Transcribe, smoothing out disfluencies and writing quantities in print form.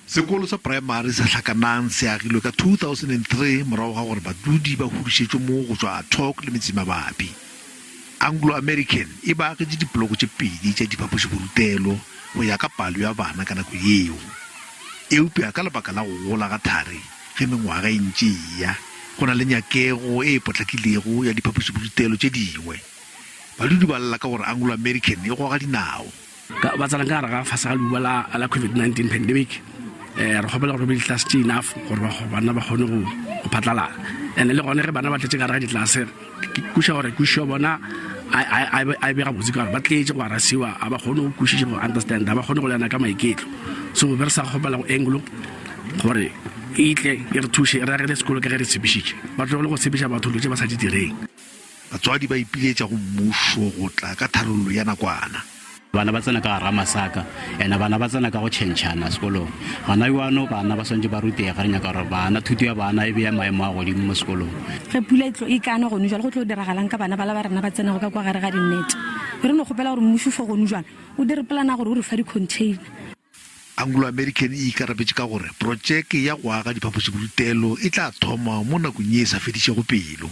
Sekolo sa praemari sa Hlakanang se agilwe ka 2003 morago ga gore badudi ba hudušetšwe moo go tšwa Atok le metsemabapi. Anglo American e ba agetše dipoloko tše pedi tša diphapošiborutelo go ya ka palo ya bana ka nako yeo. Eupša ka lebaka la go gola ga thari ge mengwaga e ntše e eya, go na le nyakego e potlakilego ya diphapošiborutelo tše dingwe. Badudi ba lla ka gore Anglo American e goga dinao. Ka ba tsena ka gare ga fase ga leuba la la COVID-19 pandemic eh re kgopela gore be ditlase tše enough gore ba bana ba kgone go go phatlalala and le gone ge bana ba tletse ka gare ga ditlase ke kweša gore kwešišo ya bona a e be gabotse ka gore ba tletše go arasiwa a ba kgone go kwešiša go understand a ba kgone go lena ka maiketlo so be re sa kgopela go Anglo gore e tle e re thuše re agele sekolo ka ge re tshepišitše ba tlogele go tshepiša batho dilo tše ba sa di direng. Batswadi ba ipiletša go mmušo go tla ka tharollo ya nakwana. Bana ba tsena ka gara masaka and bana ba tsena ka go tšhentšhana sekolong. Gona bjano bana ba swanetše ba rutege, re nyaka gore bana, thuto ya bana e be ya maemo a godimo mo sekolong. Ge pula e tlo e ka na gonu jwale go tlo diragalang ka bana bala ba rena ba tsenago ka kwa gare ga dinnete? Re no kgopela gore mmušo fo gonu jwale o dire polana ya gore o re fa di-container. Anglo American e ikarabetše ka gore protšeke ya go aga diphapošiborutelo e tla thoma mo nakong ye e sa fedišego pelo.